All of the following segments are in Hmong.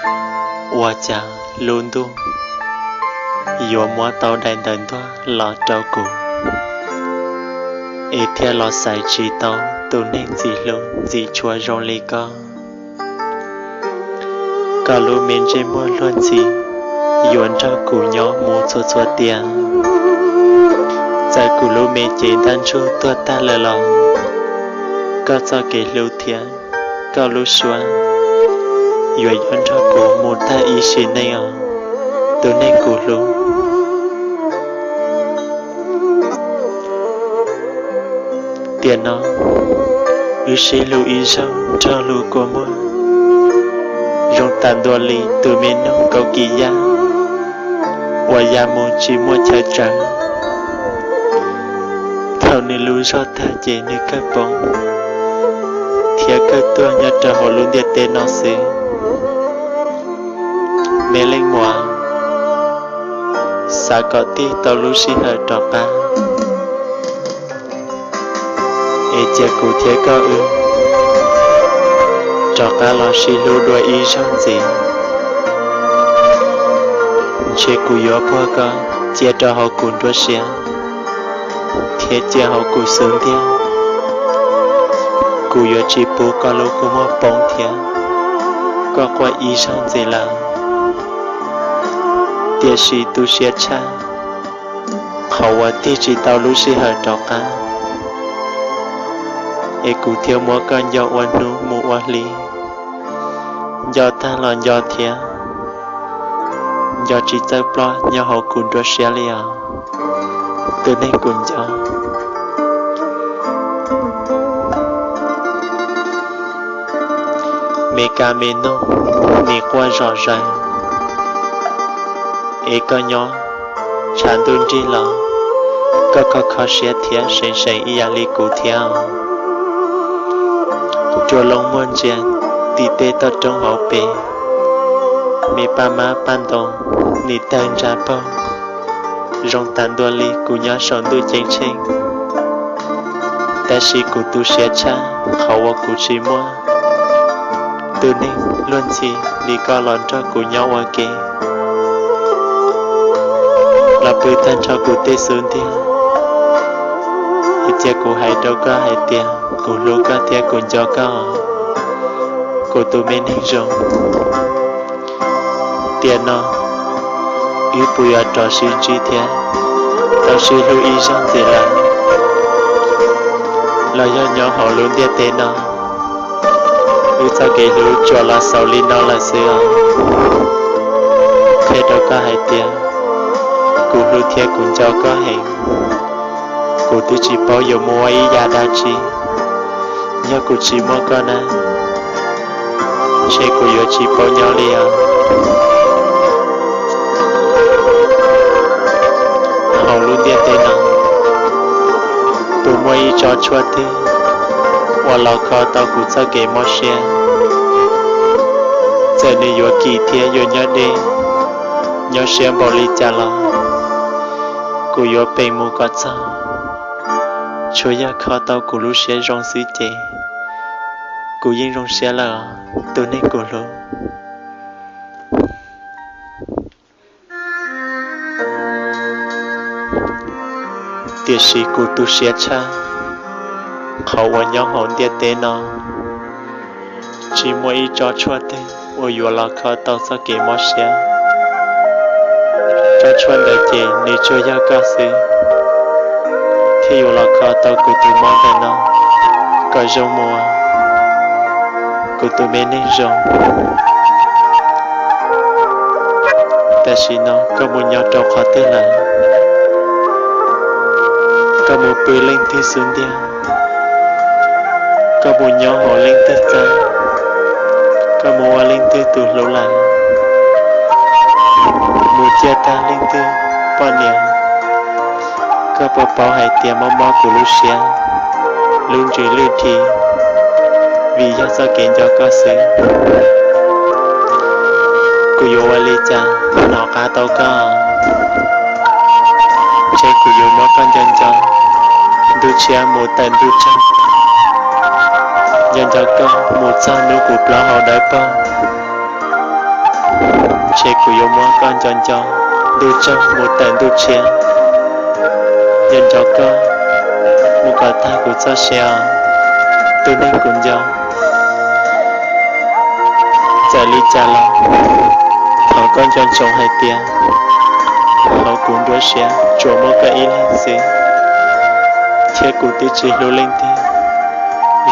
Ua cas lub ntuj yuav muab tau daim ntawv ntuag los rau kuv, es thiaj los xaiv tsis tau tus neeg ntxim hlub ntxim tshua zoo li koj. Koj lub me ntsej muag luag ntxhi yuav nrog kuv nyob mus txhua txhua tiam. Txawm kuv lub me cev ntaj ntsug tuag tag lawm los koj txoj kev hlub thiab koj lub suab yuav nyob nrog kuv mus tag ib sim neej os, tus neeg kuv hlub. Tiam no wb sib hlub ib zaug nrog lub kua muag, zoo tas ntua li tus me noog kaum kis yaj uas ya mus tsis muaj chaw tsaws. Thaum nws lub zog tag ces nws kawg poob thiab kawg tuag nyob rau hauv lub ntiaj teb no xwb. Me leej muam, xav kom tig tau lub sij hawm rov qab, es cia kuv thiab koj wb rov qab los sib hlub dua ib zaug ntxiv. Ntshe kuv yuav puag koj cia rau hauv kuv nruab siab thiab cia hauv kuv xub ntiag. Kuv yuav tsis pub koj lub kua muag poob thiab koj quaj ib zaug ntxiv lawm. Tiam sis tu siab tshaj qhov uas tig tsis tau lub sij hawm rov qab, es kuv thiaj muab koj nco ua hnub mus ua hli, nco tag los nco thiab nco tsis txawj ploj nyob hauv kuv nruab siab li os, tus neeg kuv nco. Me kab me noog nim quaj zom zaws, es koj nyob tshav ntuj nrig los koj kho kho siab thiab seev seev ib yam li kuv thiab. Rua loo muag ntsia tim tej toj roob hauv pes, me paj mab paj ntoo nim tawg ntsa paug, zoo tas ntua li kuv nyob saum ntuj ceeb tsheej. Tab sis kuv tu siab tshaj qhov uas kuv tsis muaj tus neeg luag ntxhi li koj los nrog kuv nyob ua ke, los pw tag nrho kuv tej xub ntiag. Es cia kuv hais rau koj hais tias kuv hlub koj thiab kuv nco koj, kuv tus me neeg zoo. Tiam no wb puas yuav rov sib ntsib thiab tau sib hlub ib zaug ntxiv lawm, los yog nyob hauv lub ntiaj teb no wb txoj kev hlub tsuas los xaus li no lawm xwb os? Qhia rau koj hais tias kuv hlub thiab kuv nco koj heev. Kuv twb tsis paub yuav mus ua ib yam dab tsi. Yog kuv tsis muaj koj na, ntshe kuv yuav tsis paub nyob li os. Hauv lub ntiaj teb no, puas muaj ib tsob tshuaj twg uas los kho tau kuv txoj kev mob siab? Txawm nws yuav kim thiab yuav nyob deb, nyob siab npaum li cas los kuv yuav peem mus kom txog. Tsuas yog kho tau kuv lub siab zoo xwb ces kuv yeej zoo siab lawm os, tus neeg kuv hlub. Tiam sis kuv tu siab tshaj qhov uas nyob hauv ntiaj teb no tsis muaj ib tsob tshuaj twg uas yuav los kho tau txoj kev mob siab. Tsob tshuaj ntawd ces nws tsuas yog koj xwb thiaj yuav los kho tau kuv tus mob ntawm no kom zoo mus, kuv tus me neeg zoo. Tam sim no koj mus nyob rau qhov twg lawm? Koj mus pw leej twg xub ntiag? Koj mus nyob hauv leej twg txaj? Koj mus ua leej twg tus hlub lawm? Mus ciaj tag leej twg poj niam? Koj puas paub hais tias mob mob kuv lub siab, lub ntsws lwj dhi, vim yog txoj kev nco koj xwb. Kuv yuav ua li cas hnov qab tau koj? Ntshe kuv yuav muab koj nco nco ntuj tshiab mus tawm ntuj tsaug, nco nco koj mus txog hnub kuv plaub hau dawb paug. Ntshe kuv yuav muab koj nco nco, ntuj tsaug mus tawm ntuj tshiab, nco nco koj mus kom tag kuv txoj sia os, tus neeg kuv nco. Txawm li cas los thov koj nco ntsoov hais tias hauv kuv nruab siab tsuas muaj koj ib leeg xwb, thiab kuv twb tsis hlub leej twg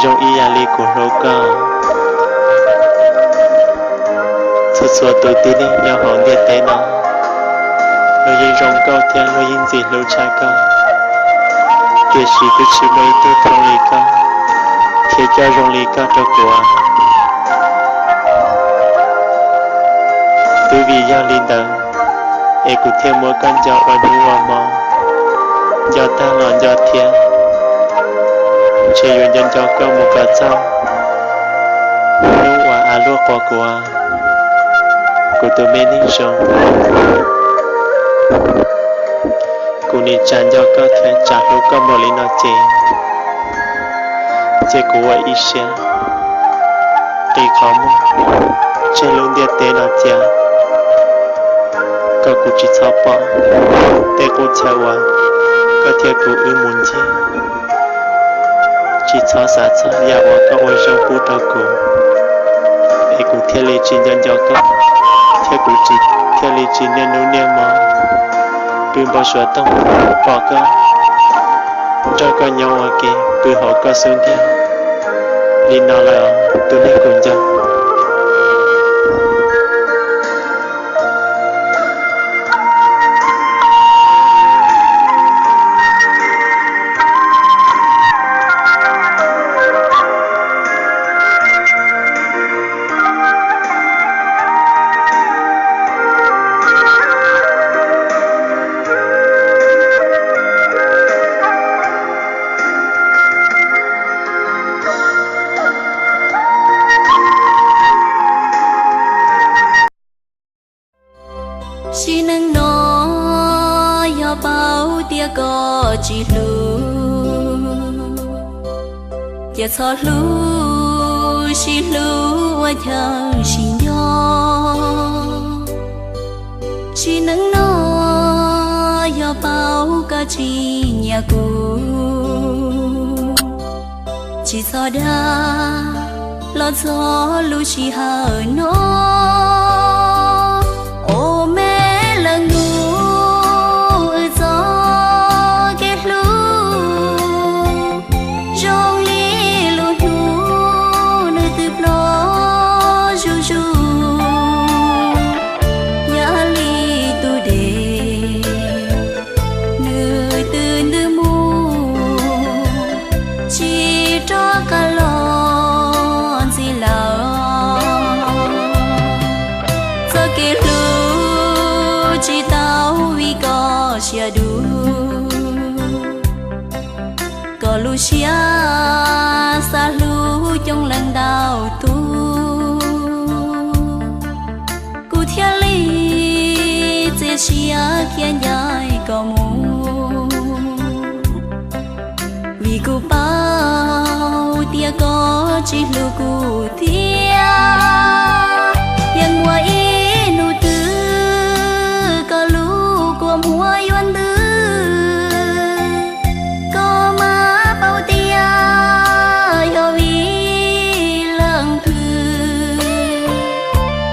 zoo ib yam li kuv hlub koj. Txhua txhua tus tib neeg nyob hauv ntiaj teb no, luag yeej zoo nkauj thiab luag yeej ntxim hlub tshaj koj, tiam sis twb tsis muaj ib tug thooj li koj thiab coj zoo li koj rau kuv. Twb vim yog li ntawd es kuv thiaj muab koj nco ua hnub ua hmo, nco tag los nco thiab. Ntshe yuav nco nco koj mus kom txog hnub uas av luaj quas kuv, kuv tus me neeg zoo. Kuv nim tsa nco koj thiab tsa hlub koj npaum li no ces, ces kuv ua ib siab qi qhov muag tseg lub ntiaj teb no cia, kom kuv tsis txhob pom tej qub chaw uas koj thiab kuv wb mus ncig, tsis txhob xav txog yam uas koj ua zoo pub rau kuv, es kuv thiaj li tsis nco nco koj, thiab kuv tsis, thiaj li tsis niaj hnub niaj hmo pw npau suav toog pom koj, nrog koj nyob ua ke pw hauv koj xub ntiag li no lawm os tus neeg kuv nco. Sim neej no yog paub tias koj tsis hlub, ces txhob hlub, sib hlub ua chaw sib nco. Sim neej no yog paub koj tsis nyiam kuv, tsis txhob dag los txog lub sij hawm no. Os me leej nus, wb txoj kev hlub zoo li lub hnub nws twb ploj zuj zus, yam li tus dej nws twb ntws mus tsis rov qab los ntxiv lawm. Txoj kev hlub tsis tau vim koj siab dub, koj lub siab xav hlub coob leej ntau tus, kuv thiaj li txiav siab khiav ncaim koj mus. Vim kuv paub tias koj tsis hlub kuv thiab, yeej muaj ib hnub twg koj lub kua muag yuav ntws, koj mam paub tias yog vim leej twg.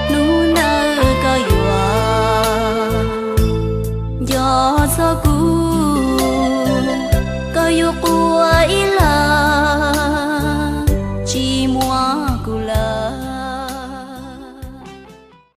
Hnub ntawd koj yuav nco txog